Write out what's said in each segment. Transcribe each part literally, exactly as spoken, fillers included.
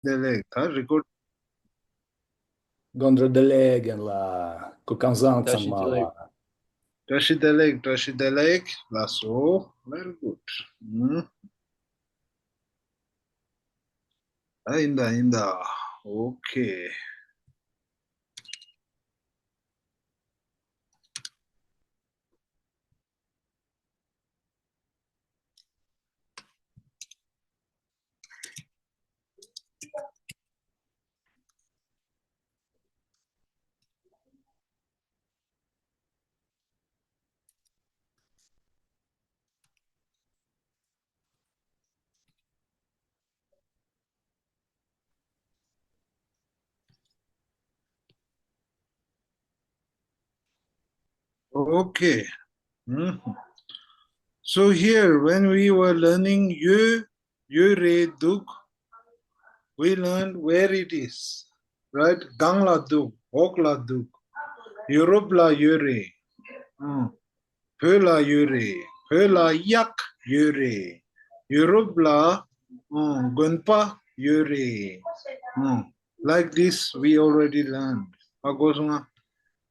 བདེ་ལེགས། ད་རི་ཀོཌ། དགོང་དྲོ་བདེ་ལེགས་རྒན་ལགས། སྐུ་ཁམས་བཟང་། ཚང་མ་ལ། བཀྲ་ཤིས་བདེ་ལེགས། བཀྲ་ཤིས་བདེ་ལེགས། ལགས་སོ། Very good. ཨུམ། ཨ་ཡིན་ད་ཡིན་ད། Okay. Okay. Mhm. So here, when we were learning ཡོད, ཡོད་རེད་འདུག, we learned where it is, right? གང་ལ་འདུག, འོག་ལ་འདུག, ཡུ་རོབ་ལ་ཡོད་རེད། ཨང་། བོད་ལ་ཡོད་རེད། བོད་ལ་གཡག་ཡོད་རེད། ཡུ་རོབ་ལ་ཨང་དགོན་པ་ཡོད་རེད། ཨང་། Like this, we already learned. ཧ་གོ་སོང་ང་།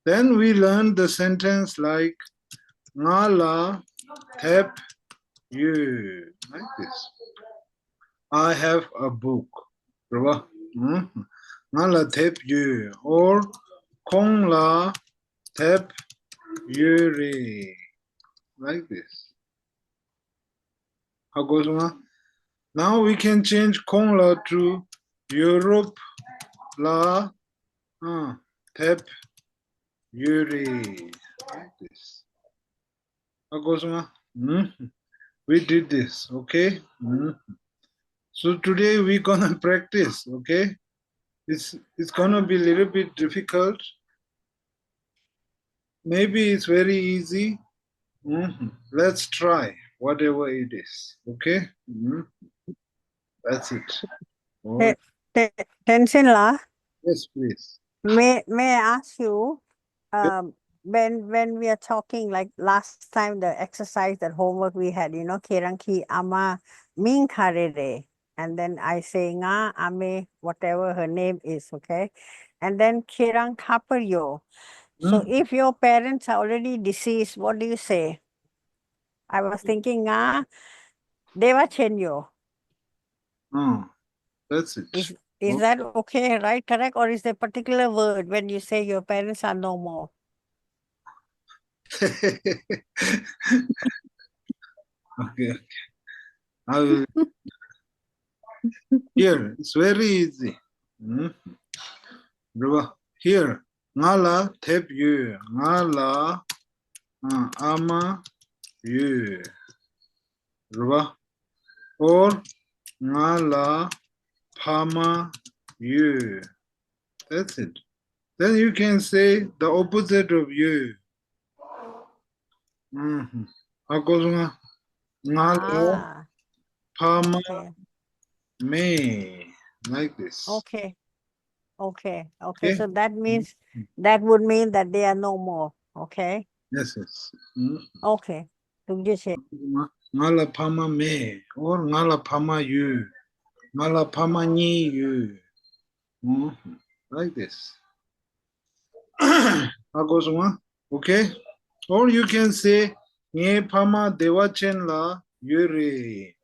Then we learned the sentence like ང་ལ་དེབ་ཡོད། Like this. I have a book. རེད་བ། ཨང་། ང་ལ་དེབ་ཡོད། Or ཁོང་ལ་དེབ་ཡོད་རེད། Like this. ཧ་གོ་སོང་ང་། Now we can change ཁོང་ལ་to ཡུ་རོབ་ལ་ཨ་དེབ་ཡོད་རེད། Like this. ཧ་གོ་སོང་ང་། ཨུམ། We did this, okay? ཨུམ། So today we gonna practice, okay? It's it's gonna be a little bit difficult. Maybe it's very easy. Mhm. Let's try whatever it is. Okay? Mhm. That's it. All right. Te- Tenzin la, Yes, please. may may I ask you, um, when when we are talking, like, last time, the exercise, that homework we had, you know, Keranki ama min karere, and then I say nga ame, whatever her name is, okay, and then Kerang Kapar yo. So Mm. if your parents are already deceased, what do you say? I was thinking nga Deva Chenyo. Mm. That's it. Is is that okay, right? Correct? Or is there a particular word when you say your parents are no more? Okay, okay. I will. Here, it's very easy. Hmm? Here, ང་ལ་དེབ་ཡོད། ང་ལ་ཨ་མ་ཡོད། རེད་བ། Or ང་ལ་ཕ་མ་ཡོད། That's it. Then you can say the opposite of ཡོད། ཨུམ། ཧ་གོ་སོང་ང་། ང་ལ་ཕ་མ་མེད། Like this. Okay. Okay. Okay. So that means, that would mean that they are no more. Okay. Yes, yes. ཨུམ། Okay. ཐུགས་རྗེ་ཆེ། ང་ལ་ཕ་མ་མེད། Or ང་ལ་ཕ་མ་ཡོད། ང་ལ་ཕ་མ་གཉིས་ཡོད། ཨུམ། Like this. ཧ་གོ་སོང་ང་། Okay. Or you can say ངའི་ཕ་མ་བདེ་བ་ཅན་ལ་ཡོད་རེད།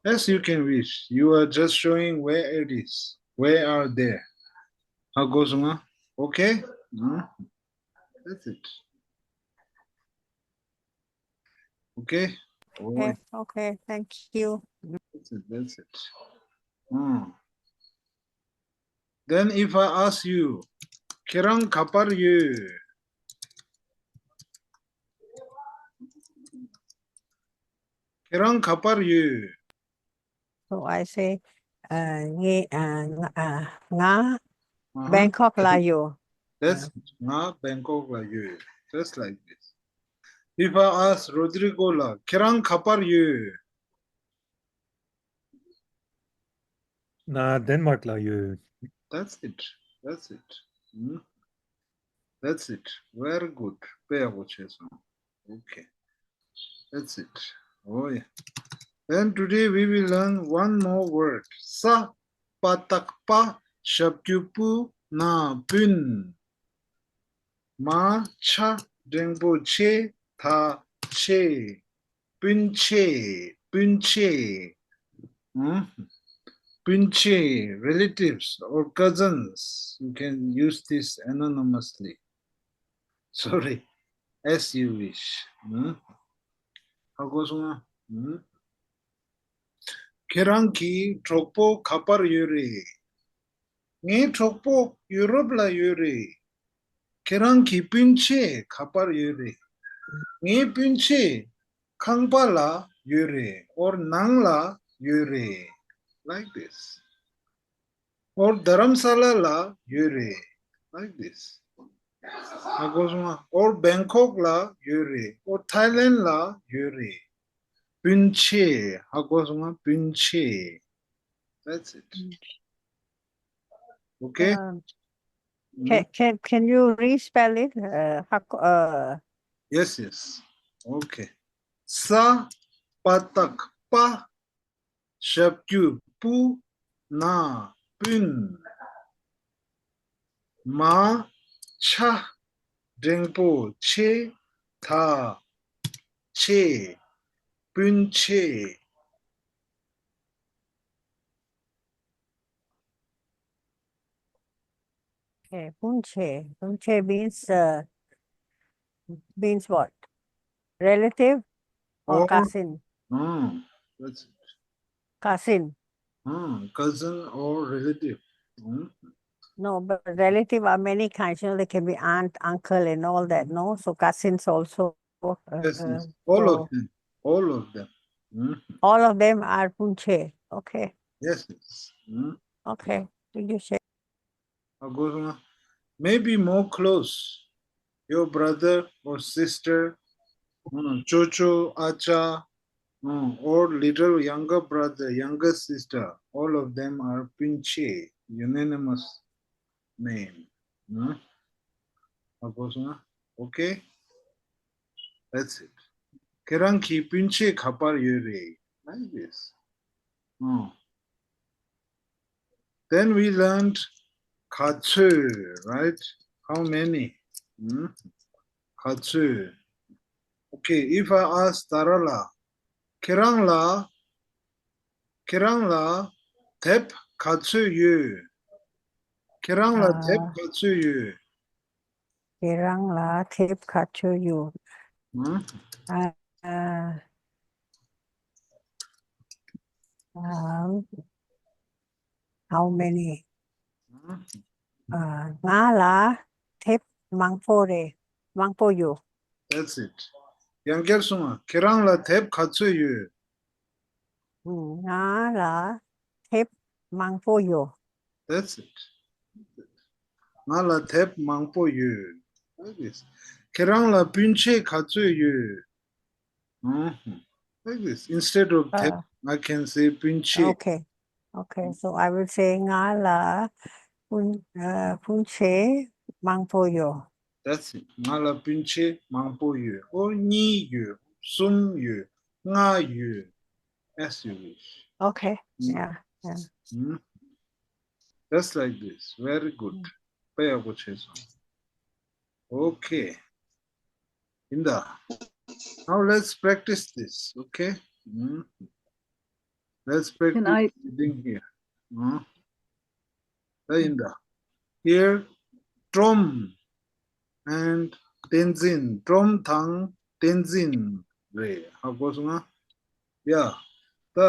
As you can wish. You are just showing where it is. Where are they? ཧ་གོ་སོང་ང་། Okay. ཨུམ། That's it. Okay. All Okay. right. Okay. Thank you. That's it. That's it. ཨུམ། Then if I ask you, ཁྱེད་རང་ག་པར་ཡོད། ཁྱེད་རང་ག་པར་ཡོད། So I say, uh, ངས་uh, ང- uh, ང་Uh-huh. Bangkok ལ་ཡོད། That's ང་བེང་ཀོག་ལ་ཡོད། Just like this. If I ask Rodrigo ལ་ཁྱེད་རང་ག་པར་ཡོད། ང་ཌེན་མཱག་ལ་ཡོད། That's it. That's it. Hmm? That's it. Very good. དཔེ་ཡག་པོ་བྱས་སོང་། Okay. That's it. Oh yeah. Then today we will learn one more word. ས། པ་བཏགས་པ། ཞབས་ཀྱུ་པུ། ན་སྤུན། མ་ཆ་འགྲེང་བུ་ཆེ། ད་ཆེ། སྤུན་ཆེ། སྤུན་ཆེ། ཨང་། སྤུན་ཆེ། relatives or cousins, you can use this anonymously. Sorry, as you wish. ཨང་། ཧ་གོ་སོང་ང་། ཨང་། ཁྱེད་རང་གི་གྲོགས་པོ་ག་པར་ཡོད་རེད། ངའི་གྲོགས་པོ་ཡུ་རོབ་ལ་ཡོད་རེད། ཁྱེད་རང་གི་སྤུན་མཆེད་ག་པར་ཡོད་རེད། ངའི་སྤུན་མཆེད་ཁང་པ་ལ་ཡོད་རེད། or ནང་ལ་ཡོད་རེད། Like this. Or དྷ་རམ་ས་ལ་ལ་ཡོད་རེད། Like this. ཧ་གོ་སོང་ང་། Or བེང་ཀོག་ལ་ཡོད་རེད། Or ཐའི་ལེན་ལ་ཡོད་རེད། སྤུན་མཆེད། ཧ་གོ་སོང་ང་། སྤུན་མཆེད། That's it. Okay? Um, can, can, can you respell it? Uh, hak- uh, Yes, yes. Okay. ས་པ་བཏགས་པ། ཞབས་ཀྱུ་པུ། ན་སྤུན། མ་ཆ་འགྲེང་བུ་ཆེ། ད་ཆེ། སྤུན་ཆེ། Okay, སྤུན་མཆེད. སྤུན་མཆེད means, uh, means what? Relative or Oh. cousin? Mm, that's it. Cousin. Mm, cousin or relative. Mm. No, but relative are many kinds. You know, they can be aunt, uncle, and all that, no? So cousins also. Uh, Yes, uh, yes. All of so them. All of them. Mm. All of them are ပုၼ်ႈချေ. Okay. Yes, yes. Mm. Okay. Did you say? Maybe more close. Your brother or sister, mm, 舅舅, 阿姐, mm, or little younger brother, younger sister, all of them are ပုၼ်ႈချေ, unanimous name. Mm? Okay? That's it. ཁྱེད་རང་གི་སྤུན་མཆེད་ག་པར་ཡོད་རེད། Like this. Mm. Then we learned ག་ཚོད, right? How many? Hmm? ག་ཚོད. Okay, if I ask Tarala, ཁྱེད་རང་ལ་ཁྱེད་རང་ལ་དེབ་ག་ཚོད་ཡོད། ཁྱེད་རང་ལ་དེབ་ག་ཚོད་ཡོད། ཁྱེད་རང་ལ་དེབ་ག་ཚོད་ཡོད། ཨ། ཨ། ཨ། How many? ཨ། ང་ལ་དེབ་མང་པོ་རེད། མང་པོ་ཡོད། That's it. ཡང་བསྐྱར་གསུངས་ཨ། ཁྱེད་རང་ལ་དེབ་ག་ཚོད་ཡོད། ང་ལ་དེབ་མང་པོ་ཡོད། That's it. ང་ལ་དེབ་མང་པོ་ཡོད། Like this. ཁྱེད་རང་ལ་སྤུན་མཆེད་ག་ཚོད་ཡོད། ཨུ་ཧུ། Like this. Instead of དེབ, I can say སྤུན་མཆེད། Okay. Okay. So I will say ང་ལ་སྤུན་ཨ་སྤུན་མཆེད་མང་པོ་ཡོད། That's it. ང་ལ་སྤུན་མཆེད་མང་པོ་ཡོད། Or གཉིས་ཡོད། གསུམ་ཡོད། ལྔ་ཡོད། As you wish. Okay. Mm. Yeah. Yeah. Mm. Just like this. Very good. དཔེ་ཡག་པོ་བྱས་སོང་། Okay. ཡིན་ད། Now let's practice this. Okay. Mm. Let's practice Can I reading here. Mm. ད་ཡིན་ད། Here, Trom and Tenzin. Trom དང་Tenzin རེད། ཧ་གོ་སོང་ང་། ཡ། ད།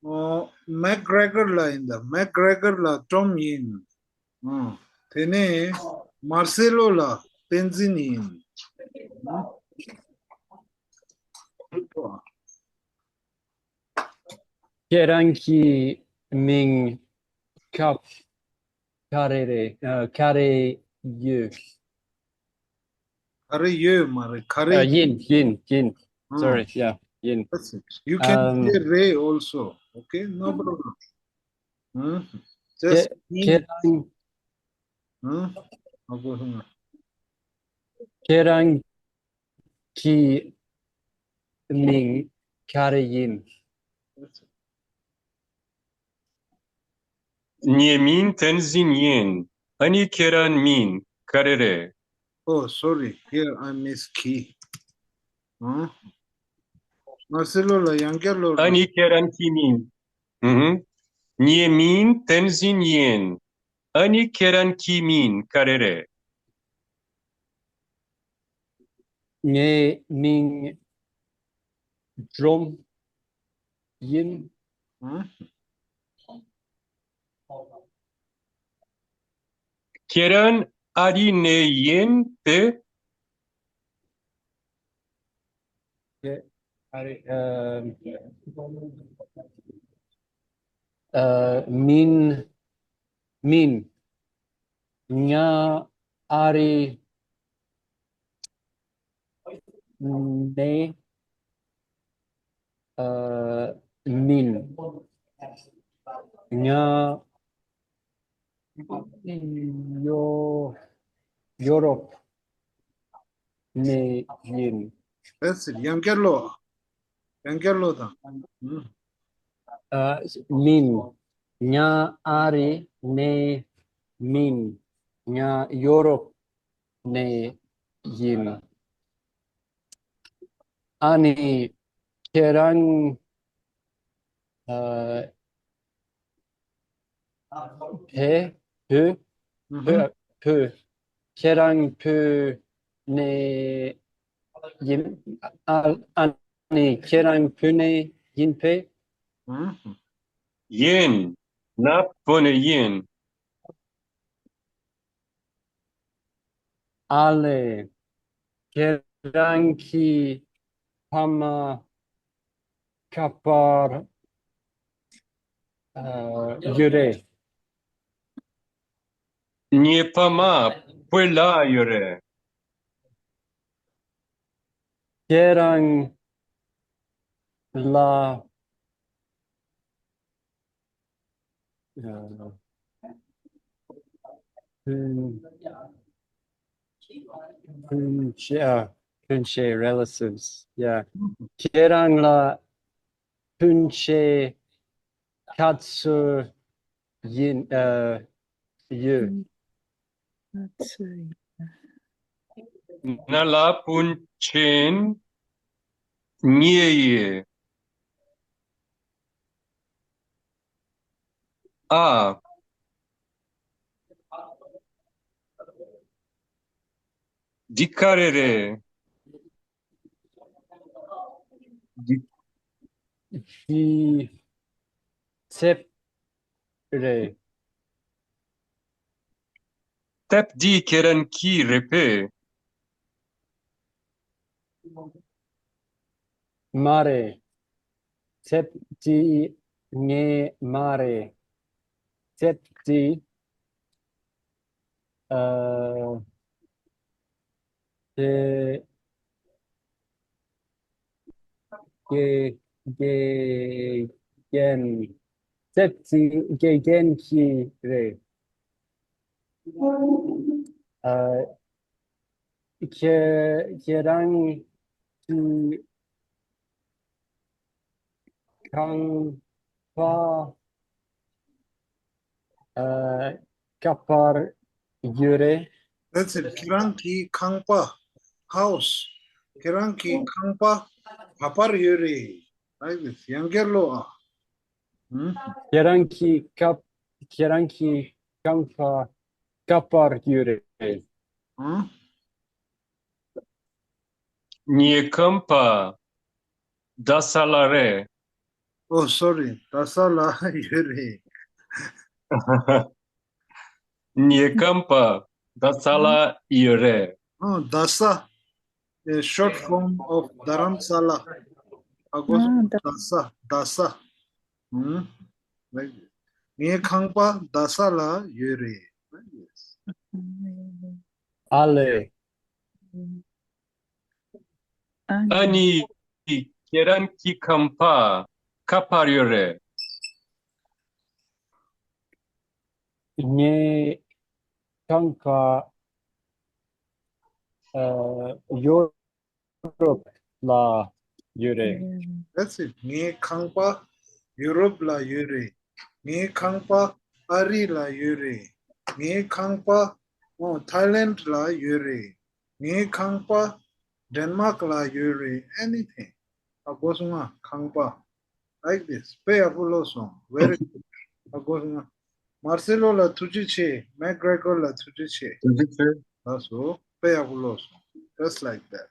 ཨོ། McGregor ལ་ཡིན་ད། McGregor ལ་Trom ཡིན། ཨོ། དེ་ནས་Marcelo ལ་Tenzin ཡིན། ཨོ། ཁྱེད་རང་གི་མིང་ཁ་ག་རེ་རེད། ཨ། ག་རེ་ཡོད། ག་རེ་ཡོད་མ་རེད། ག་རེ། ཨ། ཡིན། ཡིན། ཡིན། ཨ། Sorry. Yeah. ཡིན། That's it. You can Um, say རེད་also. Okay? No problem. ཨ། ཁྱེད་Just ཁྱེད་རང་། ཨ། ཧ་གོ་སོང་ང་། ཁྱེད་རང་གི་མིང་ག་རེ་ཡིན། That's it. ངའི་མིང་བསྟན་འཛིན་ཡིན། ཨ་ནི་ཁྱེད་རང་མིང་ག་རེ་རེད། Oh, sorry. Here I miss key. ཨང་། མར་སེ་ལོ་ལ་ཡང་བསྐྱར་ལོ། ཨ་ནི་ཁྱེད་རང་གི་མིང་། ཧུམ། ངའི་མིང་བསྟན་འཛིན་ཡིན། ཨ་ནི་ཁྱེད་རང་གི་མིང་ག་རེ་རེད། ངའི་མིང་ཇོམ་ཡིན། ཨང་། ཁྱེད་རང་ཨ་རི་ནས་ཡིན་པས། ཨ་རི། ཨ། མིན། མིན། ང་ཨ་རི་ནས་ཨ་མིན། ང་ཡོ་ཡོ་རོབ་ནས་ཡིན། That's it. ཡང་བསྐྱར་ལོ། ཡང་བསྐྱར་ལོ་དང་། ཨ། མིན། ང་ཨ་རི་ནས་མིན། ང་ཡོ་རོབ་ནས་ཡིན། ཨ་ནི་ཁྱེད་རང་ཨ། བོད། བོད། བོད། ཁྱེད་རང་བོད་ནས་ཡིན། ཨ། ཨ་ནི་ཁྱེད་རང་བོད་ནས་ཡིན་པས། ཡིན། ང་བོད་ནས་ཡིན། ཨ་ལེ། ཁྱེད་རང་གི་ཕ་མ་ག་པར་ཡོད་རེད། ངའི་ཕ་མ་བོད་ལ་ཡོད་རེད། ཁྱེད་རང་ལ་ཕུན་ཕུན་ཆེ། ཨ། ཕུན་ཆེ། relatives. Yeah. ཁྱེད་རང་ལ་ཕུན་ཆེ་ག་ཚོད་ཡིན། ཨ། ཡོད། ང་ཚོའི། ང་ལ་སྤུན་མཆེད་གཉིས་ཡོད། ཨ། འདི་ག་རེ་རེད། འདི། འདི་དེབ་རེད། དེབ་འདི་ཁྱེད་རང་གི་རེད་པས། མ་རེད། དེབ་འདི་ངའི་མ་རེད། དེབ་འདི། ཨ། དེ་དགེ་དགེ་རྒན། དེབ་འདི་དགེ་རྒན་གྱི་རེད། ཨ། ཁྱེད་ཁྱེད་རང་གི་ཁང་པ་ཨ་ག་པར་ཡོད་རེད། That's it. ཁྱེད་རང་གི་ཁང་པ། house. ཁྱེད་རང་གི་ཁང་པ་ག་པར་ཡོད་རེད། Like this. ཡང་བསྐྱར་ལོ། ཨ། ཧུམ། ཁྱེད་རང་གི་ཁ། ཁྱེད་རང་གི་ཁང་པ་ག་པར་ཡོད་རེད། ཧུམ། ངའི་ཁང་པ་རྡ་ས་ལ་རེད། Oh, sorry. རྡ་ས་ལ་ཡོད་རེད། ངའི་ཁང་པ་རྡ་ས་ལ་ཡོད་རེད། Oh, རྡ་ས། A short form of Dharamsala. ཨ་གོ། རྡ་ས། རྡ་ས། ཧུམ། ངའི་ཁང་པ་རྡ་ས་ལ་ཡོད་རེད། ཨ་ལེ། ཨ་ནི། ཁྱེད་རང་གི་ཁང་པ་ག་པར་ཡོད་རེད། ངའི་ཁང་པ་ཡོ་རོབ་ལ་ཡོད་རེད། That's it. ངའི་ཁང་པ་ཡོ་རོབ་ལ་ཡོད་རེད། ངའི་ཁང་པ་ ཨ་རི་ལ་ཡོད་རེད། ངའི་ཁང་པ་ཨོ་ཐའི་ལེན་ལ་ཡོད་རེད། ངའི་ཁང་པ་ཌེན་མཱག་ལ་ཡོད་རེད། Anything. ཨ་གོ་སོང་ང་ཁང་པ། Like this. དཔེ་ཡག་པོ་ཀློག་སོང་། Very good. ཨ་གོ་སོང་ང་། མར་སེ་ལོ་ལ་ཐུགས་རྗེ་ཆེ། མེག་གྷི་རེ་གྷར་ལ་ཐུགས་རྗེ་ཆེ། ཐུགས་རྗེ་ཆེ། ལགས་སོ། དཔེ་ཡག་པོ་ཀློག་སོང་། Just like that.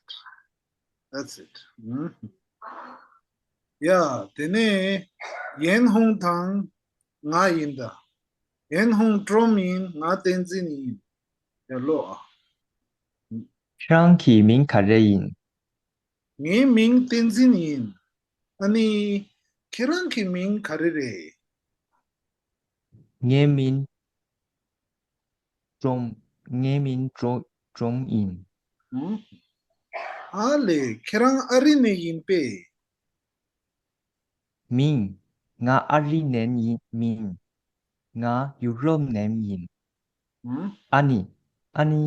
That's it. ཡ། དེ་ནས་ཡན་ཧུང་དང་ང་ཡིན་ད། ཡན་ཧུང་ཀྲོམ་ཡིན། ང་བསྟན་འཛིན་ཡིན། ཡ་ཀློག་ཨ། ཁྱེད་རང་གི་མིང་ག་རེ་ཡིན། ངའི་མིང་བསྟན་འཛིན་ཡིན། ཨ་ནི། ཁྱེད་རང་གི་མིང་ག་རེ་རེད། ངའི་མིང་ཀྲོམ། ངའི་མིང་ཀྲོ་ཀྲོམ་ཡིན། ཨ་ལེ། ཁྱེད་རང་ཨ་རི་ནས་ཡིན་པས། མིན། ང་ཨ་རི་ནས་ཡིན་མིན། ང་ཡུ་རོབ་ནས་ཡིན། ཨ་ནི། ཨ་ནི།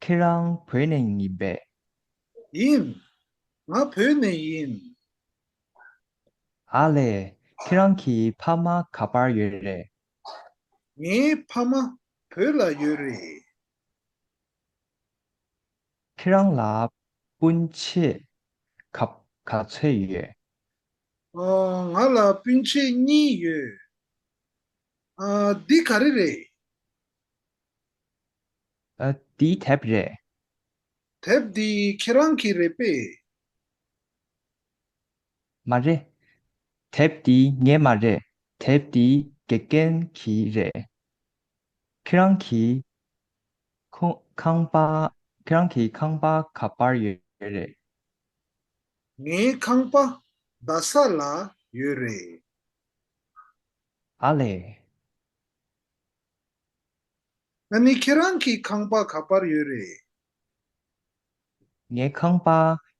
ཁྱེད་རང་བོད་ནས་ཡིན་པས། ཡིན། ང་བོད་ནས་ཡིན། ཨ་ལས། ཁྱེད་རང་གི་ཕ་མ་ག་པར་ཡོད་རེད། ངའི་ཕ་མ་བོད་ལ་ཡོད་རེད། ཁྱེད་རང་ལ་སྤུན་མཆེད་ག་ག་ཚོད་ཡོད། ཨོ། ང་ལ་སྤུན་མཆེད་གཉིས་ཡོད། ཨ། འདི་ག་རེ་རེད། ཨ། འདི་དེབ་རེད། དེབ་འདི་ཁྱེད་རང་གི་རེད་པས། མ་རེད། དེབ་འདི་ངའི་མ་རེད། དེབ་འདི་དགེ་རྒན་གྱི་རེད། ཁྱེད་རང་གི་ཁོ་ཁང་པ། ཁྱེད་རང་གི་ཁང་པ་ག་པར་ཡོད་རེད། ངའི་ཁང་པ་རྡ་ས་ལ་ཡོད་རེད། ཨ་ལས། ཨ་ནི་ཁྱེད་རང་གི་ཁང་པ་ག་པར་ཡོད་རེད། ངའི་ཁང་པ་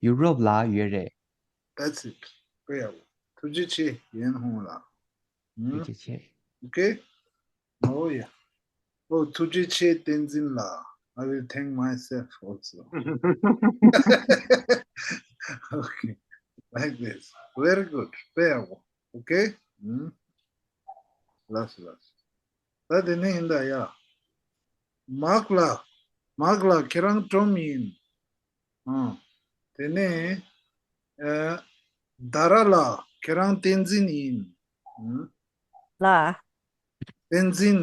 ཡུ་རོབ་ལ་ཡོད་རེད། That's it. དཔེ་ཡག་པོ། ཐུགས་རྗེ་ཆེ་ཡན་ཧུང་ལགས། ཐུགས་རྗེ་ཆེ། Okay. Oh yeah. Oh, ཐུགས་རྗེ་ཆེ་བསྟན་འཛིན་ལགས། I will thank myself also. Okay. Like this. Very good. དཔེ་ཡག་པོ། Okay. ལགས་སོ་ལགས་སོ། ད་དེ་ནས་ཡིན་ད་ཡ། མག་ལགས། མག་ལགས་ཁྱེད་རང་ཀྲོམ་ཡིན། ཨ། དེ་ནས། ཨ། དྷ་ར་ལགས་ཁྱེད་རང་བསྟན་འཛིན་ཡིན། ཨ། ལགས། བསྟན་འཛིན།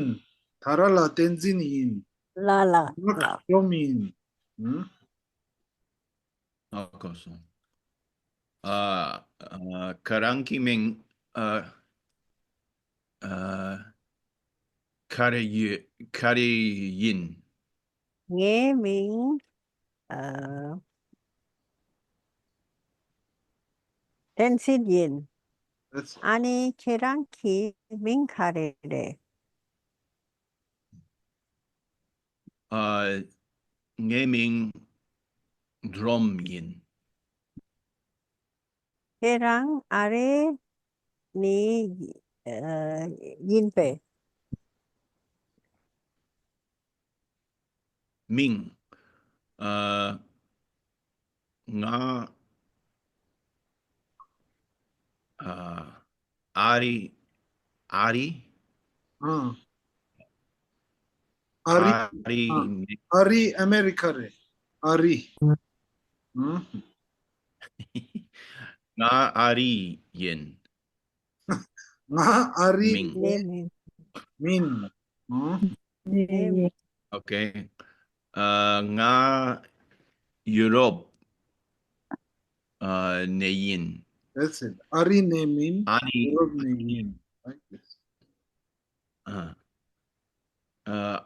དྷ་ར་ལགས་བསྟན་འཛིན་ཡིན། ལགས་ལགས་མག་ལགས། ཀྲོམ་ཡིན། ཨ། ཨ་གོ་སོང་། ཨ། ཨ། ཁྱེད་རང་གི་མིང་། ཨ། ཨ། ག་རེ་ཡི་ག་རེ་ཡིན། ངའི་མིང་། ཨ། བསྟན་འཛིན་ཡིན། ཨ་ནི་ཁྱེད་རང་གི་མིང་ག་རེ་རེད། ཨ། ངའི་མིང་ཀྲོམ་ཡིན། ཁྱེད་རང་ཨ་རི་ནས་ཨ་ཡིན་པས། མིང་། ཨ། ང་། ཨ། ཨ་རི། ཨ་རི། ཨ། ཨ་རི། ཨ་རི། ཨ། ཨ་རི་ཨ་མེ་རི་ཁ་རེད། ཨ་རི། ཨ། ང་ཨ་རི་ཡིན། ང་ཨ་རི། མིན། མིན། ཨ། ཨོ་ཁེ། ཨ། ང་ཡུ་རོབ། ཨ། ནས་ཡིན། That's it. ཨ་རི་ནས་མིན། ཨ་ནི། ཡུ་རོབ་ནས་ཡིན། Like this. ཨ། ཨ།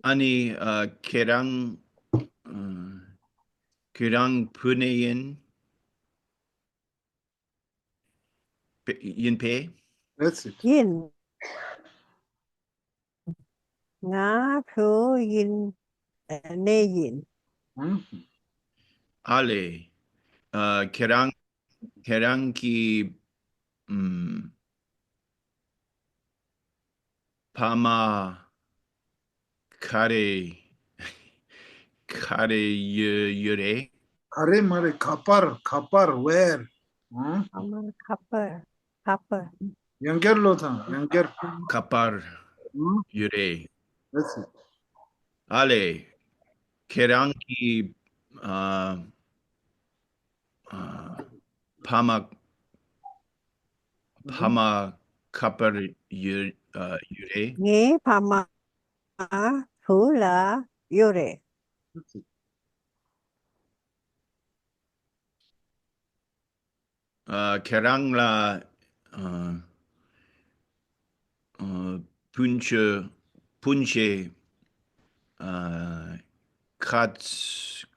ཨ་ནི། ཨ། ཁྱེད་རང་། ཨ། ཁྱེད་རང་བོད་ནས་ཡིན། པེ། ཡིན་པས། That's it. ཡིན། ང་བོད་ཡིན། ཨ། ནས་ཡིན། ཨ་ལས། ཨ། ཁྱེད་རང་ཁྱེད་རང་གི། ཨམ། ཕ་མ་ག་རེ། ག་རེ་ཡོད་ཡོད་རེད། ག་རེ་མ་རེད། ག་པར། ག་པར། Where? ཨང་། ཕ་མ་ག་པར། ག་པར། ཡང་བསྐྱར་ཀློག་དང་། ཡང་བསྐྱར། ཁ་པར་ཡོད་རེད། ཨ་ལས། ཁྱེད་རང་གི་ཨ་ཨ་ཕ་མ་ཕ་མ་ཁ་པར་ཡོད་ཨ་ཡོད་རེད། ངའི་ཕ་མ་བོད་ལ་ཡོད་རེད། ཨ་ཁྱེད་རང་ལ་ཨ་ཨ་སྤུན་མཆེད་སྤུན་མཆེད་ཨ་ཁ་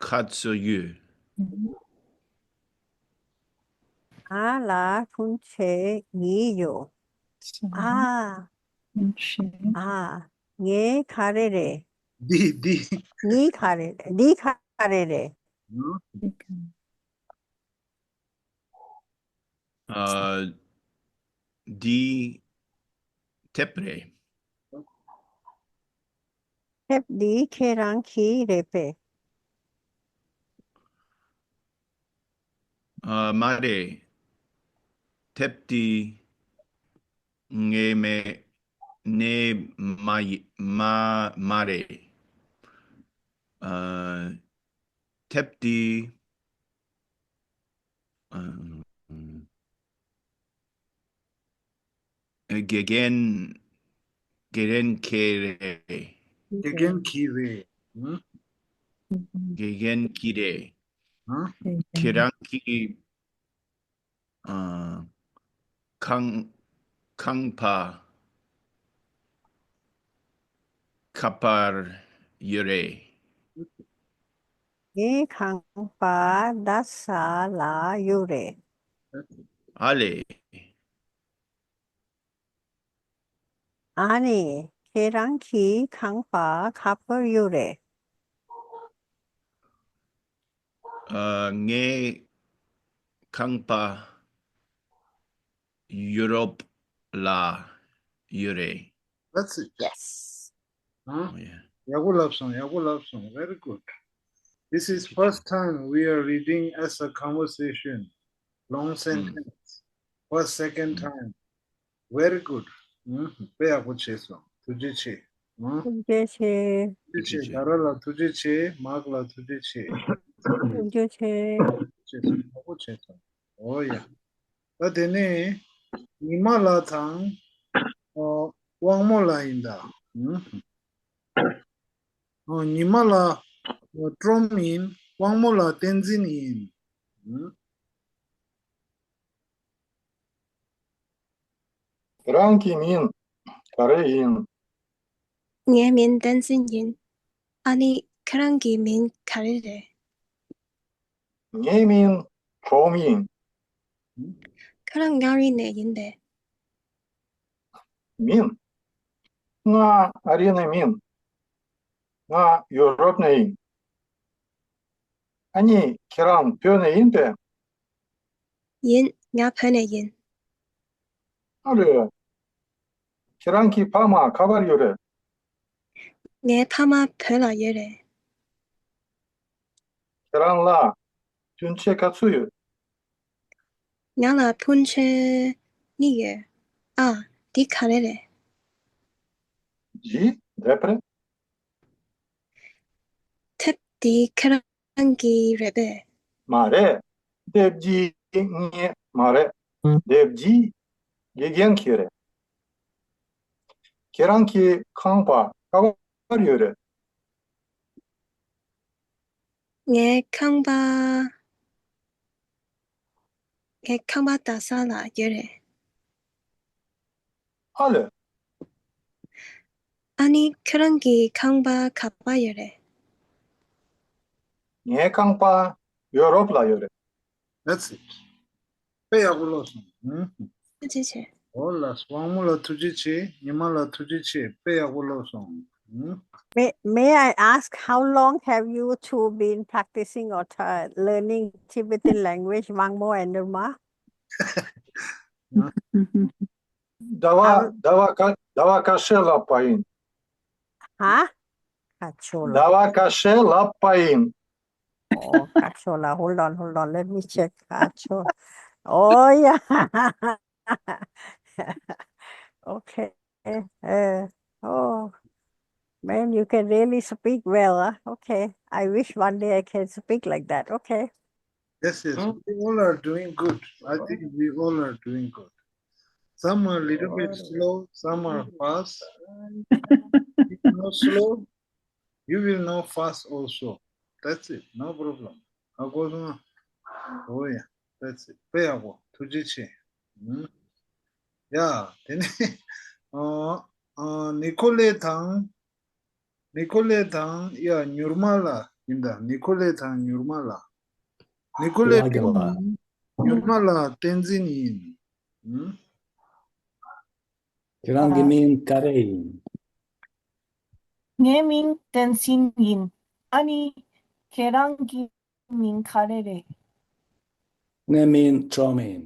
ཁ་ཚོ་ཡོད། ང་ལ་སྤུན་མཆེད་གཉིས་ཡོད། ཨ་ཨ་ངའི་ག་རེ་རེད། འདི་འདི། འདི་ག་རེ་རེད། འདི་ག་རེ་རེད། ཨ། འདི་དེབ་རེད། དེབ་འདི་ཁྱེད་རང་གི་རེད་པས། ཨ། མ་རེད། དེབ་འདི་ངའི་མེད། ངའི་མ་ཡི་མ་མ་རེད། ཨ། དེབ་འདི་ཨ། དགེ་རྒན་དགེ་རྒན་གྱི་རེད། དགེ་རྒན་གྱི་རེད། ཨ། དགེ་རྒན་གྱི་རེད། ཨ། ཁྱེད་རང་གི་ཨ། ཁང་ཁང་པ་ཁ་པར་ཡོད་རེད། ངའི་ཁང་པ་རྡ་ས་ལ་ཡོད་རེད། ཨ་ལས། ཨ་ནི། ཁྱེད་རང་གི་ཁང་པ་ག་པར་ཡོད་རེད། ཨ། ངའི་ཁང་པ་ཡུ་རོབ་ལ་ཡོད་རེད། That's it. Yes. ཨ། Oh, yeah. ཡག་པོ་ལབ་སོང་། ཡག་པོ་ལབ་སོང་། Very good. This is first time we are reading as a conversation. Long sentence. First, second time. Very good. ཨུམ། དཔེ་ཡག་པོ་བྱས་སོང་། ཐུགས་རྗེ་ཆེ། ཨུམ། ཐུགས་རྗེ་ཆེ། ཐུགས་རྗེ་ཆེ། ད་ར་ལ་ཐུགས་རྗེ་ཆེ། མག་ལ་ཐུགས་རྗེ་ཆེ། ཐུགས་རྗེ་ཆེ། བྱས་སོང་། ཡག་པོ་བྱས་སོང་། འོ་ཡ། ད་དེ་ནས་ཉི་མ་ལགས་དང་། ཨོ། དབང་མོ་ལགས་ཡིན་ད། ཨུམ། ཨོ། ཉི་མ་ལགས་ཨོ་ཀྲོམ་ཡིན། དབང་མོ་ལགས་བསྟན་འཛིན་ཡིན། ཨུམ། ཁྱེད་རང་གི་མིང་ག་རེ་ཡིན། ངའི་མིང་བསྟན་འཛིན་ཡིན། ཨ་ནི་ཁྱེད་རང་གི་མིང་ག་རེ་རེད། ངའི་མིང་ཀྲོམ་ཡིན། ཁྱེད་རང་མངའ་རིས་ནས་ཡིན་པས། མིན། ང་ཨ་རི་ནས་མིན། ང་ཡུ་རོབ་ནས་ཡིན། ཨ་ནི་ཁྱེད་རང་བོད་ནས་ཡིན་པས། ཡིན། ང་བོད་ནས་ཡིན། ཨ་རེད། ཁྱེད་རང་གི་ཕ་མ་ག་པར་ཡོད་རེད། ངའི་ཕ་མ་བོད་ལ་ཡོད་རེད། ཁྱེད་རང་ལ་སྤུན་མཆེད་ག་ཚོད་ཡོད། ང་ལ་སྤུན་མཆེད་གཉིས་ཡོད། ཨ། འདི་ག་རེ་རེད། འདི་དེབ་རེད། དེབ་འདི་ཁྱེད་རང་གི་རེད་པས། མ་རེད། དེབ་འདི་ངའི་མ་རེད། དེབ་འདི་དགེ་རྒན་གྱི་རེད། ཁྱེད་རང་གི་ཁང་པ་ག་པར་ཡོད་རེད། ངའི་ཁང་པ། ངའི་ཁང་པ་རྡ་ས་ལ་ཡོད་རེད། ཨ་ལས། ཨ་ནི་ཁྱེད་རང་གི་ཁང་པ་ག་པར་ཡོད་རེད། ངའི་ཁང་པ་ཡོ་རོབ་ལ་ཡོད་རེད། That's it. དཔེ་ཡག་པོ་ཀློག་སོང་། ཨུམ། ཐུགས་རྗེ་ཆེ། འོ་ལགས། དབང་མོ་ལ་ཐུགས་རྗེ་ཆེ། ཉི་མ་ལ་ཐུགས་རྗེ་ཆེ། དཔེ་ཡག་པོ་ཀློག་སོང་། ཨུམ། May, may I ask how long have you two been practicing or t- learning Tibetan language, Wangmo and Nirma? ཟླ་བ་ཟླ་བ་ཁ་ཟླ་བ་ཁ་ཤས་ལབ་པ་ཡིན། ཧ། ཁ་ཕྱོགས་ལ། ཟླ་བ་ཁ་ཤས་ལབ་པ་ཡིན། Oh, ཁ་ཕྱོགས་ལ། Hold on, hold on, let me check. ཁ་ཕྱོགས། Oh, yeah. Okay. Uh, oh, man, you can really speak well. Huh? Okay. I wish one day I can speak like that. Okay. Yes, yes. We all are doing good. I think we all are doing good. Some are a little bit slow, some are fast. If you're not slow, you will not fast also. That's it. No problem. ཧ་གོ་སོང་ང་། Oh yeah. That's it. དཔེ་ཡག་པོ། ཐུགས་རྗེ་ཆེ། ཨུམ། ཡ། དེ་ནས་ཨ་ཨ་ནི་ཁོ་ལེ་དང་། ནི་ཁོ་ལེ་དང་། ཡ། མྱུར་མ་ལགས་ཡིན་ད། ནི་ཁོ་ལེ་དང་མྱུར་མ་ལགས། ནི་ཁོ་ལེ་ལགས་ཀྱི་ཁྲོམ་ལགས། ཡིན། མྱུར་མ་ལགས་བསྟན་འཛིན་ཡིན། ཨུམ། ཁྱེད་རང་གི་མིང་ག་རེ་ཡིན། ངའི་མིང་བསྟན་འཛིན་ཡིན། ཨ་ནི་ཁྱེད་རང་གི་མིང་ག་རེ་རེད། ངའི་མིང་ཁྲོམ་ཡིན།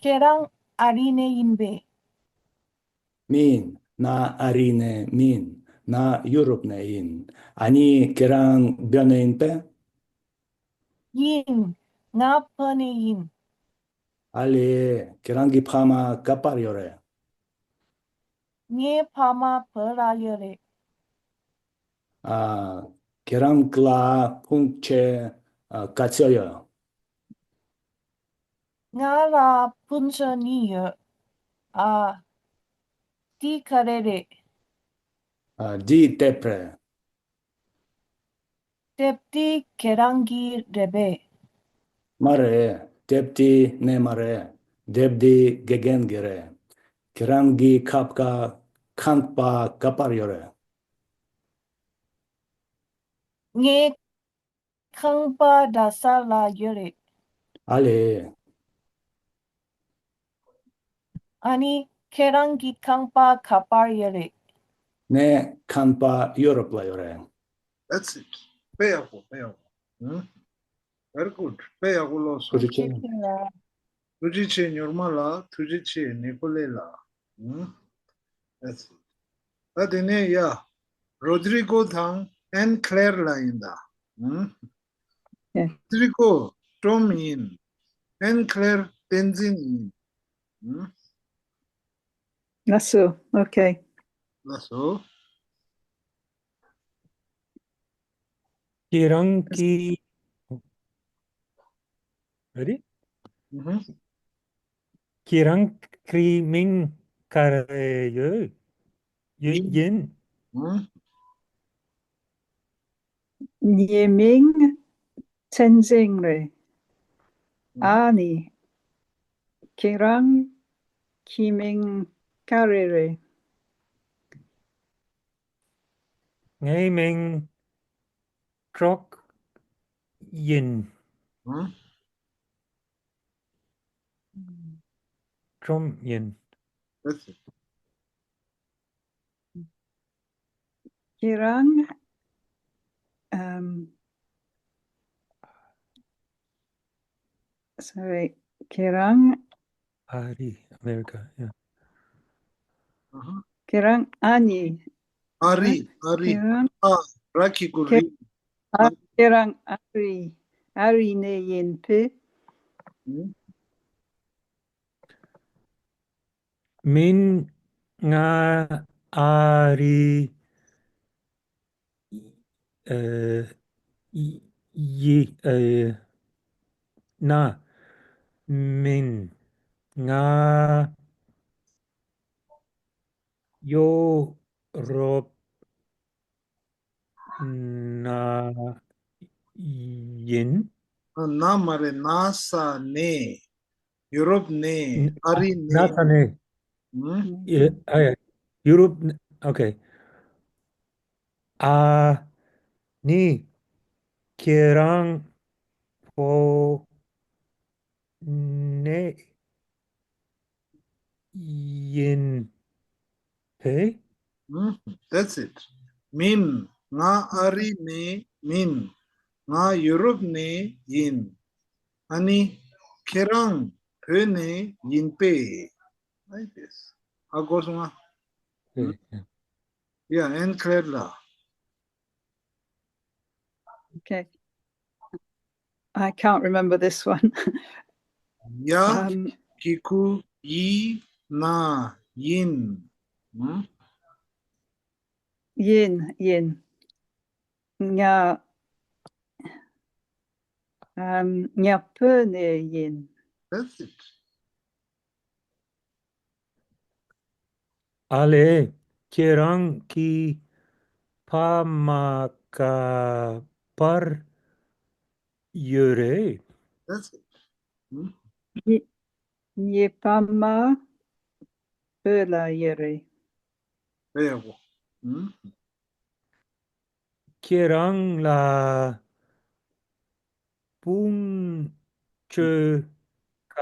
ཁྱེད་རང་ཨ་རི་ནས་ཡིན་པས། མིན། ང་ཨ་རི་ནས་མིན། ང་ཡུ་རོབ་ནས་ཡིན། ཨ་ནི་ཁྱེད་རང་བོད་ནས་ཡིན་པས། ཡིན། ང་བོད་ནས་ཡིན། ཨ་ལེ། ཁྱེད་རང་གི་ཕ་མ་ག་པར་ཡོད་རེད། ངའི་ཕ་མ་བོད་ལ་ཡོད་རེད། ཨ། ཁྱེད་རང་ལ་སྤུན་མཆེད་ཨ་ག་ཚོད་ཡོད། ང་ལ་སྤུན་མཆེད་གཉིས་ཡོད། ཨ། འདི་ག་རེ་རེད། ཨ། འདི་དེབ་རེད། དེབ་འདི་ཁྱེད་རང་གི་རེད་པས། མ་རེད། དེབ་འདི་ངའི་མ་རེད། དེབ་འདི་དགེ་རྒན་གྱི་རེད། ཁྱེད་རང་གི་ཁབ་ཀ་ཁང་པ་ག་པར་ཡོད་རེད། ངའི་ཁང་པ་གྲྭ་ས་ལ་ཡོད་རེད། ཨ་ལེ། ཨ་ནི་ཁྱེད་རང་གི་ཁང་པ་ག་པར་ཡོད་རེད། ངའི་ཁང་པ་ཡུ་རོབ་ལ་ཡོད་རེད། That's it. དཔེ་ཡག་པོ། དཔེ་ཡག་པོ། ཨུམ། Very good. དཔེ་ཡག་པོ་ཀློག་སོང་། ཐུགས་རྗེ་ཆེ། ཐུགས་རྗེ་ཆེ་མྱུར་མ་ལགས། ཐུགས་རྗེ་ཆེ་ནི་ཁོ་ལེ་ལགས། ཨུམ། That's it. ད་དེ་ནས་ཡ། རོ་དྲི་གོ་དང་ཨན་ཁ་ལེར་ལགས་ཡིན་ད། ཨུམ། ཨེ། རོ་དྲི་གོ་ཁྲོམ་ཡིན། ཨན་ཁ་ལེར་བསྟན་འཛིན་ཡིན། ཨུམ། ལགས་སོ། ཨོ་ཁེ། ལགས་སོ། ཁྱེད་རང་གི། རེད། ཨུ་ཧུ། ཁྱེད་རང་གི་མིང་ག་རེ་ཡོད། ཡོད། ཡིན། ཡིན། ཨུ། ངའི་མིང་བསྟན་འཛིན་རེད། ཨུ། ཨ་ནི་ཁྱེད་རང་གི་མིང་ག་རེ་རེད། ངའི་མིང་ཀྲོག་ཡིན། ཨུ། ཀྲོམ་ཡིན། ཁྱེད་རང་ཨམ། སོ་རི། ཁྱེད་རང་། ཨ་རི། ཨ་མེ་རི་ཀ། ཡ། ཨ་ཧ། ཁྱེད་རང་ཨ་ནི། ཨ་རི། ཨ་རི། ཁྱེད་རང་། ཨ། ར་གི་གུ་རི། ཨ། ཁྱེད་རང་ཨ་རི། ཨ་རི་ནས་ཡིན་པས། ཨུ། མིན། ང་ཨ་རི། ཨ། ཡི། ཡི། ཨ། ན། མིན། ང་ཡོ་རོབ་ན་ཡིན། ན་མ་རེད། ན་ས་ནས། ཡུ་རོབ་ནས། ཨ་རི་ནས། ན་ས་ནས། ཨུ། ཡ། ཨ་ཡ། ཡུ་རོབ་ནས། ཨོ་ཁེ། ཨ་ནི་ཁྱེད་རང་བོད་ནས་ཡིན་པས། ཨུ། That's it. མིན། ང་ཨ་རི་ནས་མིན། ང་ཡུ་རོབ་ནས་ཡིན། ཨ་ནི་ཁྱེད་རང་བོད་ནས་ཡིན་པས། Like this. ཧ་གོ་སོང་ང་། ཨེ། ཡ། ཨན་ཁ་ལེར་ལགས། Okay. I can't remember this one. ཡ། ཨམ། གི་གུ་ ཡི། ན། ཡིན། ཨུམ། ཡིན། ཡིན། ཉ། ཨམ། ཉ་པོ་ནས་ཡིན། That's it. ཨ་ལེ། ཁྱེད་རང་གི་ཕ་མ་ག་པར་ཡོད་རེད། That's it. ཨུམ། ངའི་ངའི་ཕ་མ་བོད་ལ་ཡོད་རེད། དཔེ་ཡག་པོ། ཨུམ། ཁྱེད་རང་ལ་སྤུན་ཆོས་ག་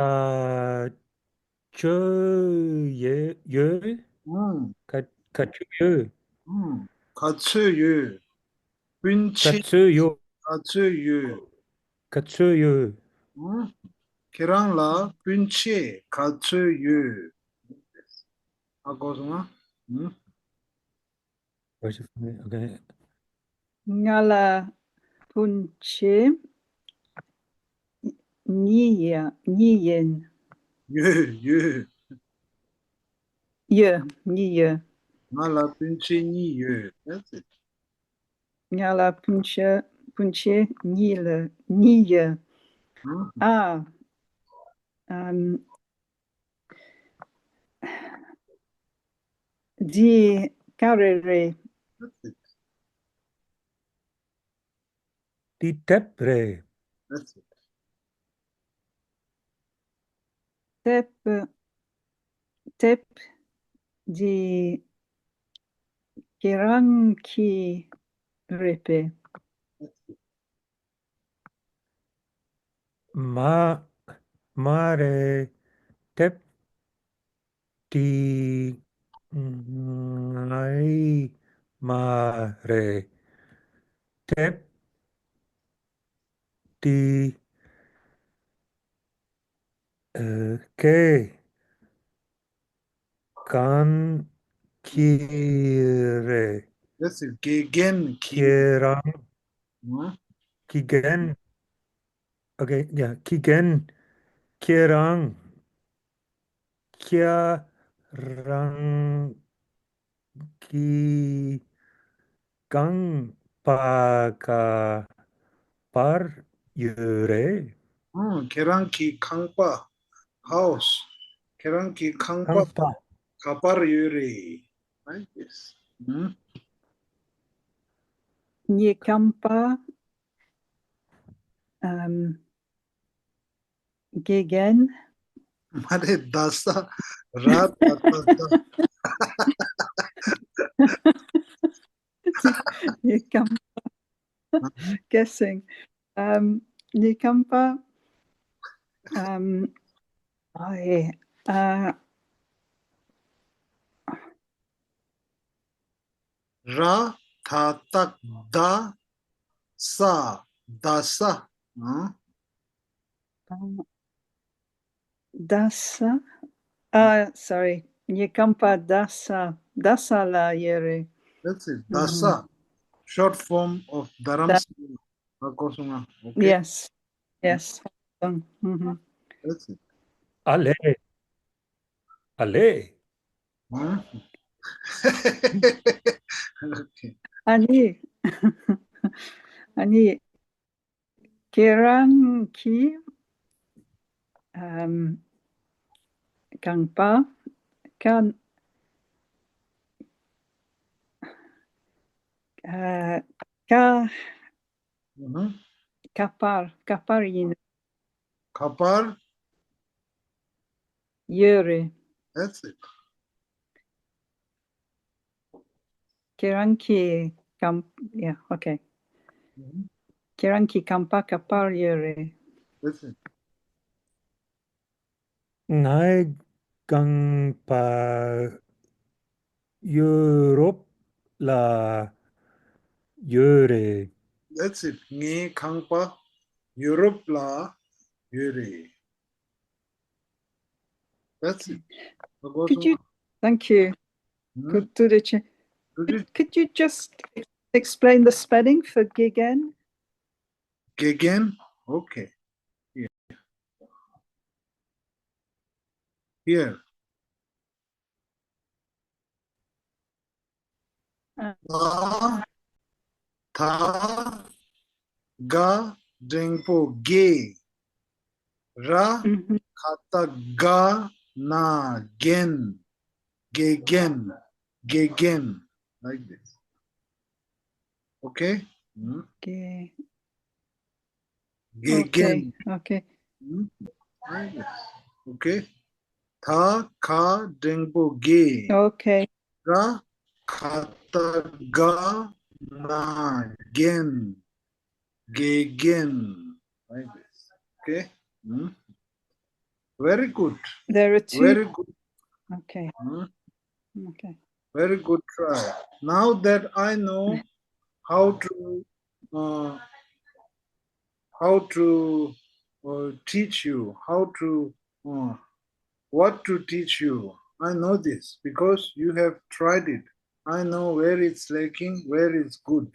ཚོད་ཡོད་ཡོད། ཨུམ། ག་ག་ཚོད་ཡོད། ཨུམ། ག་ཚོད་ཡོད། སྤུན་ག་མཆེད་ཚོད་ཡོད། ག་ཚོད་ཡོད། ག་ཚོད་ཡོད། ཨུམ། ཁྱེད་རང་ལ་སྤུན་མཆེད་ག་ཚོད་ཡོད། ཨ་གོ་སོང་ང་། ཨུམ། Okay. ང་ལ་སྤུན་མཆེད་གཉིས་ཡ་གཉིས་ཡིན། ཡོད་ཡོད། ཡོད། གཉིས་ཡོད། ང་ལ་སྤུན་མཆེད་གཉིས་ཡོད། That's it. ང་ལ་སྤུན་མཆེད་སྤུན་མཆེད་གཉིས་ལ་གཉིས་ཡོད། ཨུམ། ཨ། ཨམ། འདི་ག་རེ་རེད། That's it. འདི་དེབ་རེད། That's it. དེབ། དེབ་འདི་ཁྱེད་རང་གི་རེད་པས། མ་མ་རེད། དེབ་དེ་ངའི་མ་རེད། དེབ་དེ་ཨ་དགེ་རྒན་གྱི་རེད། That's it. དགེ་རྒན་གྱི། ཁྱེད་རང་ཨུམ། དགེ་རྒན། Okay, yeah, དགེ་རྒན་ཁྱེད་རང་ཁྱེད་རང་གི་ཁང་པ་ག་པར་ཡོད་རེད། ཨུམ། ཁྱེད་རང་གི་ཁང་པ། House. ཁྱེད་རང་གི་ཁང་པ་ཁང་པ། ག་པར་ཡོད་རེད། Right? Yes. ཨུམ། ངའི་ཁང་པ། ཨམ། དགེ་རྒན། མ་རེད། རྡ་ས། ར་ད་ད་ད། ངའི་ཁང་པ། Guessing. ཨམ། ངའི་ཁང་པ། ཨམ། ཨ་ཨེ། ཨ། ར་ད་ད་ད་ས། རྡ་ས། ཨང་། རྡ་ས། ཨ། Sorry. ངའི་ཁང་པ་རྡ་ས། རྡ་ས་ལ་ཡོད་རེད། That's it. རྡ་ས། Short form of Dharamsala. ཨ་གོ་སོང་ང་། Okay. Yes. Yes. ཨང་། ཨུམ། That's it. ཨ་ལེ། ཨ་ལེ། ཨང་། Okay. ཨ་ནི། ཨ་ནི། ཁྱེད་རང་གི་ཨམ། ཁང་པ་ག་ཨ་ག་ཨུམ། ག་པར་ག་པར་ཡིན། ག་པར། ཡོད་རེད། That's it. ཁྱེད་རང་གི་ཁང་། Yeah, okay. ཨུམ། ཁྱེད་རང་གི་ཁང་པ་ག་པར་ཡོད་རེད། That's it. ངའི་ཁང་པ་ཡུ་རོབ་ལ་ཡོད་རེད། That's it. ངའི་ཁང་པ་ཡུ་རོབ་ལ་ཡོད་རེད། That's it. ཨ་གོ་སོང་། Could you, thank you. ཨུམ། Good to the ch- Could you Could you just explain the spelling for དགེ་རྒན? དགེ་རྒན། Okay. Yeah. Here. Uh, ད་ད་ག་འགྲེང་པོ་དགེ། ར་mhm. ག་ད་ག་ན་རྒན། དགེ་རྒན། དགེ་རྒན། Like this. Okay? ཨུམ། Okay. དགེ་རྒན། Okay. Okay. ཨུམ། Like this. Okay? ད་ག་འགྲེང་པོ་དགེ། Okay. ར་ག་ད་ག་ན་རྒན། དགེ་རྒན། Like this. Okay? ཨུམ། Very good. There are two. Very good. Okay. ཨུམ། Okay. Very good try. Now that I know how to uh, how to uh, teach you, how to uh, what to teach you, I know this because you have tried it. I know where it's lacking, where it's good.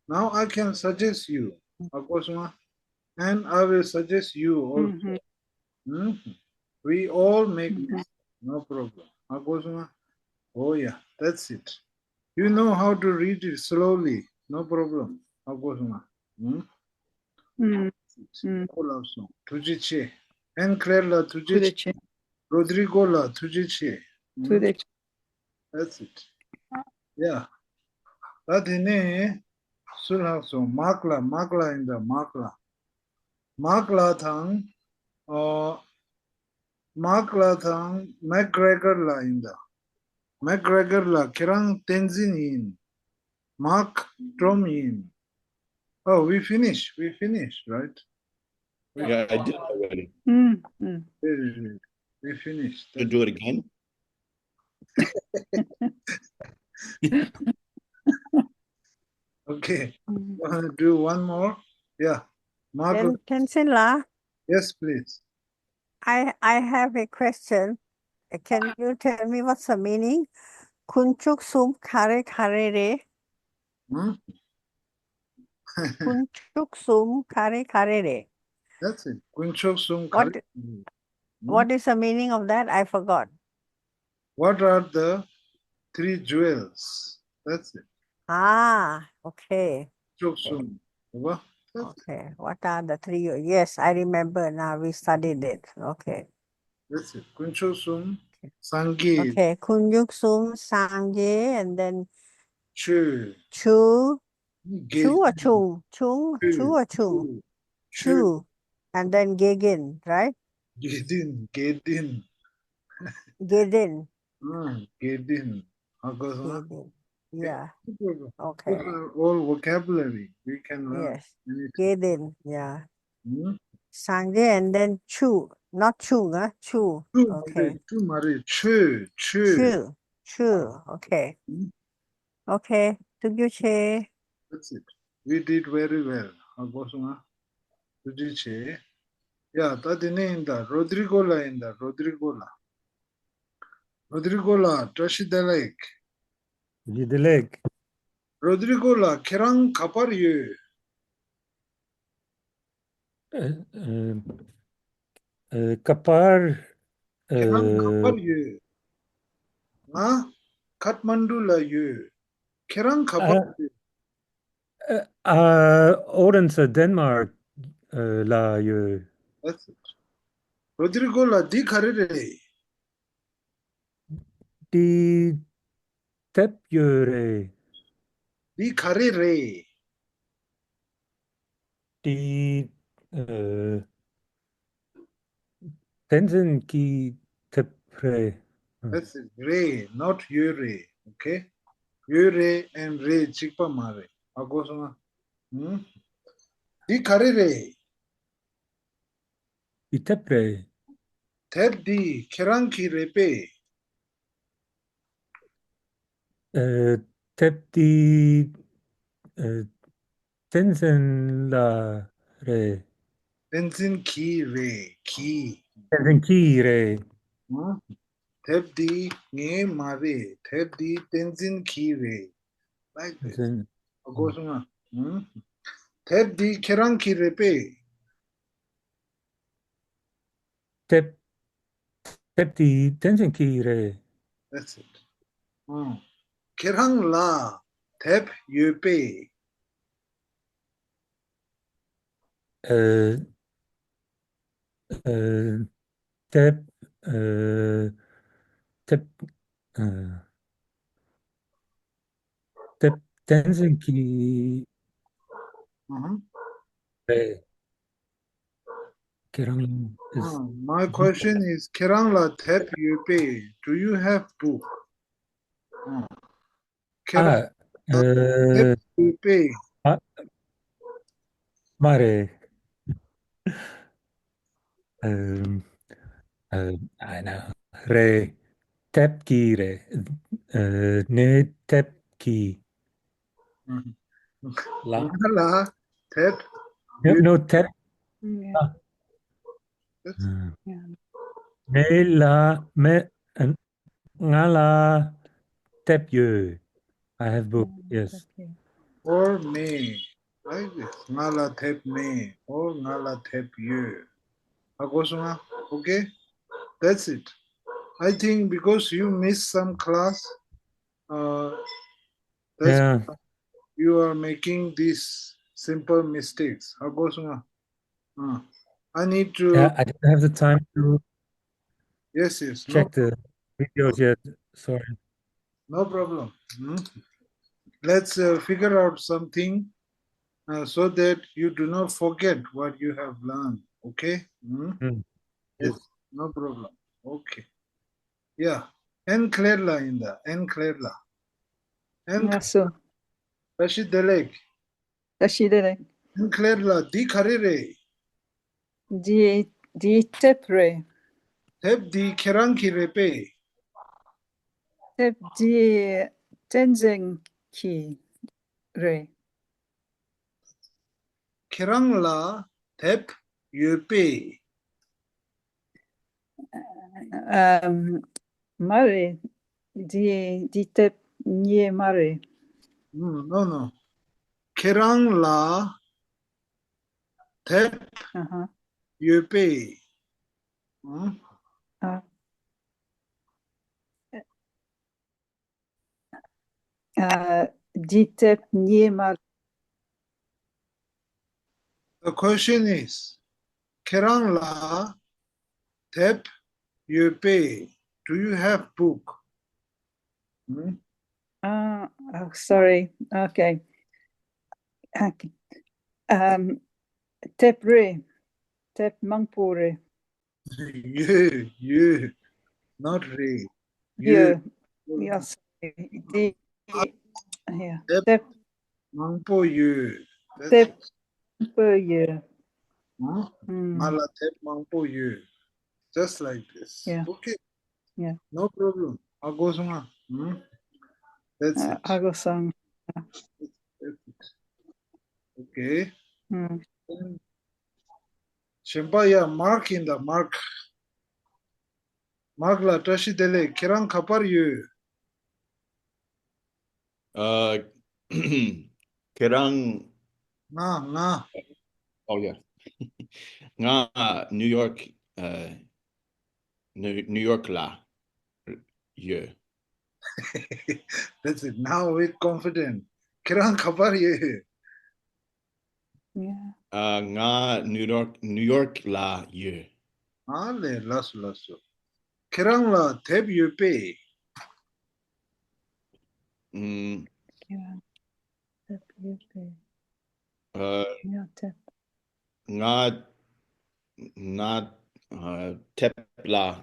Now I can suggest you, ཨ་གོ་སོང་ང་། And I will suggest you also. Mhm. Hmm? We all make Mhm. mistakes. No problem. ཨ་གོ་སོང་ང་། Oh yeah, that's it. You know how to read it slowly. No problem. ཨ་གོ་སོང་ང་། Hmm? Mm. Mm. གོ་ལགས་སོང་། ཐུགས་རྗེ་ཆེ། ཨན་ཀླེར་ལ་ཐུགས་རྗེ་ཐུགས་རྗེ་ཆེ། ཆེ། རོ་དྲི་གོ་ལ་ཐུགས་རྗེ་ཆེ། Hmm? ཐུགས་རྗེ་ཆེ། That's it. Yeah. ད་དེ་ནས་སུ་ལྷག་སོང་། མག་ལ། མག་ལ་ཡིན་ད། མག་ལ། མག་ལ་དང་། ཨོ། མག་ལ་དང་མེག་གྷྲེ་གར་ལ་ཡིན་ད། མེག་གྷྲེ་གར་ལ་ཁྱེད་རང་བསྟན་འཛིན་ཡིན། མག་སྒྲོམ་ཡིན། Oh, we finish. We finish, right? Yeah, I did already. Mm, mm. Very good. We finished. To do it again? Okay. Mm. Want to do one more? Yeah. Margaret. Ten- Tenzin la, Yes, please. I I have a question. Uh, Can you tell me what's the meaning? དཀོན་མཆོག་གསུམ་ག་རེ་ག་རེ་རེད། Hmm? དཀོན་མཆོག་གསུམ་ག་རེ་ག་རེ་རེད། That's it. དཀོན་མཆོག་གསུམ་ག་What- རེ། What is the meaning of that? I forgot. What are the three jewels? That's it. Ah, okay. དཀོན་མཆོག་གསུམ། རེད་པ། That's it. Okay. What are the three? Yes, I remember now. We studied it. Okay. That's it. དཀོན་མཆོག་གསུམ། སངས་རྒྱས། Okay. དཀོན་མཆོག་གསུམ། སངས་རྒྱས། And then ཆོས། ཆུ། དགེ། ཆུ་བ་ཆུང་། ཆུང་། ཆུ་བ་ཆུང་། ཆོས། ཆུ། And then དགེ་རྒན། Right? དགེ་འདུན། དགེ་འདུན། དགེ་འདུན། ཨང་། དགེ་འདུན། ཨ་གོ་སོང་ང་། དགེ་འདུན། Yeah. Those Okay. are all vocabulary. We can learn Yes. anything. དགེ་འདུན། Yeah. Hmm? སངས་རྒྱས། And then ཆུ། Not ཆུང་། ཨ། ཆུ། ཆུ་མ་Okay. རེད། ཆུ་མ་རེད། ཆོས། ཆོས། ཆུ། ཆུ། Okay. Hmm? Okay. ཐུགས་རྗེ་ཆེ། That's it. We did very well. ཨ་གོ་སོང་ང་། ཐུགས་རྗེ་ཆེ། ཡ། ད་དེ་ནས་ཡིན་ད། རོ་དྲི་གོ་ལ་ཡིན་ད། རོ་དྲི་གོ་ལ། རོ་དྲི་གོ་ལ། བཀྲ་ཤིས་བདེ་ལེགས། བཀྲ་ཤིས་བདེ་ལེགས། རོ་དྲི་གོ་ལ། ཁྱེད་རང་ག་པར་ཡོད། ཨ་ཨ་ཨ་ག་པར། ཨ་ཁྱེད་རང་ག་པར་ཡོད། ང་ཁཐ་མན་ཌུ་ལ་ཡོད། ཁྱེད་རང་ག་པར་ཡོད། ཨ་ཨ་ཨོ་རེན་སི། ཌེན་མཱརཀ་ཨ་ལ་ཡོད། That's it. རོ་དྲི་གོ་ལ། འདི་ག་རེ་རེད། དེ་དེབ་ཡོད་རེད། འདི་ག་རེ་རེད། དེ་ཨ་བསྟན་འཛིན་གྱི་དེབ་རེད། That's it. རེད། Not ཡོད་རེད། Okay? ཡོད་རེད་and རེད་གཅིག་པ་མ་རེད། ཨ་གོ་སོང་ང་། ཧུམ། འདི་ག་རེ་རེད། དེ་དེབ་རེད། དེབ་འདི་ཁྱེད་རང་གི་རེད་པས། ཨ་དེབ་འདི་ཨ་བསྟན་འཛིན་ལ་རེད། བསྟན་འཛིན་གྱི་རེད། གྱི། བསྟན་འཛིན་གྱི་རེད། ཧུམ། དེབ་འདི་ངའི་མ་རེད། དེབ་འདི་བསྟན་འཛིན་གྱི་རེད། Like this. བསྟན་ཨ་གོ་སོང་ང་། ཧུམ། དེབ་འདི་ཁྱེད་རང་གི་རེད་པས། དེབ་ དེབ་དེ་བསྟན་འཛིན་གྱི་རེད། That's it. ཨང་། ཁྱེད་རང་ལ་དེབ་ཡོད་པས། ཨ། ཨ། དེབ། ཨ། དེབ། ཨ། དེབ་བསྟན་འཛིན་གྱི་ཨང་། རེད། ཁྱེད་རང་ལ། ཨ། My question is, ཁྱེད་རང་ལ་དེབ་ཡོད་པས། Do you have book? ཨ། ཁྱེད་རང་ལ་དེབ་ཡོད་པས། ཨ། མ་རེད། ཨ། ཨ། I know. རེད། དེབ་ཀྱི་རེད། ཨ། ངའི་དེབ་ཀྱི། ལ། ང་ལ་དེབ། No, no, དེབ། Yeah. ཨ། Yeah. ངའི་ལ་མེད། ང་ལ་དེབ་ཡོད། I have book. Mm, yes. Okay. Or མེད། Right? ང་ལ་དེབ་མེད། Or ང་ལ་དེབ་ཡོད། ཧ་གོ་སོང་ང་། Okay? That's it. I think because you missed some class, uh, that's Yeah. why you are making these simple mistakes. ཧ་གོ་སོང་ང་། Uh, I need to Yeah, I don't have the time to Yes, yes. No, check the videos yet. Sorry. No problem. Hmm? Let's, uh, figure out something, uh, so that you do not forget what you have learned. Okay? Hmm? Mm. Yes. Yes. No problem. Okay. Yeah. ཨེན་ཁ་ལེར་ལགས་ཡིན་ད། ཨེན་ཁ་ལེར་ལགས། ཨེན། ལགས་སོ། བཀྲ་ཤིས་བདེ་ལེགས། བཀྲ་ཤིས་བདེ་ལེགས། ཨེན་ཁ་ལེར་ལགས། འདི་ག་རེ་རེད། འདི་འདི་དེབ་རེད། དེབ་འདི་ཁྱེད་རང་གི་རེད་པས། དེབ་འདི་བསྟན་འཛིན་གྱི་རེད། ཁྱེད་རང་ལ་དེབ་ཡོད་པས། ཨམ། མ་རེད། འདི་འདི་དེབ་ངའི་མ་རེད། ཨུམ། No, no. ཁྱེད་རང་ལ་དེབ། ཨ་ཧ། ཡོད་པས། ཨུམ། ཨ། ཨ། འདི་དེབ་ངའི་མ། The question is, ཁྱེད་རང་ལ་དེབ་ཡོད་པས། Do you have book? ཨུམ། ཨ། ཨ། Sorry. Okay. Okay. ཨམ། དེབ་རེད། དེབ་མང་པོ་རེད། ཡོད། ཡོད། Not རེད། ཡོད། ཡོད། ཡོད། འདི། ཡ། དེབ། དེབ་མང་པོ་ཡོད། དེབ་མང་པོ་ཡོད། ཨང་། ཨུམ། ང་ལ་དེབ་མང་པོ་ཡོད། Just like this. Yeah. Okay. Yeah. No problem. ཧ་གོ་སོང་ང་། ཨུམ། That's ཨ། it. ཧ་གོ་སོང་། Okay. ཨུམ། གཞན་པ་ཡ། མརྐ་ཡིན་ད། མརྐ། མརྐ་ལགས་བཀྲ་ཤིས་བདེ་ལེགས། ཁྱེད་རང་ག་པར་ཡོད། ཨ། ཁྱེད་རང་། ང་། ང་། Oh, yeah. ང་ནིའུ་ཡོག་ཨ། ནིའུ་ནིའུ་ཡོག་ལ་ཡོད། That's it. Now with confidence. ཁྱེད་རང་ག་པར་ཡོད། Yeah. ཨ། ང་ནིའུ་ཡོག་ནིའུ་ཡོག་ལ་ཡོད། ཨ་ལས། ལགས་སོ། ལགས་སོ། ཁྱེད་རང་ལ་དེབ་ཡོད་པས། ཨུམ། ཁྱེད་རང་དེབ་ཡོད་པས། ཨ། ཡ། དེབ། ང་ང་ཨ། དེབ་ལ་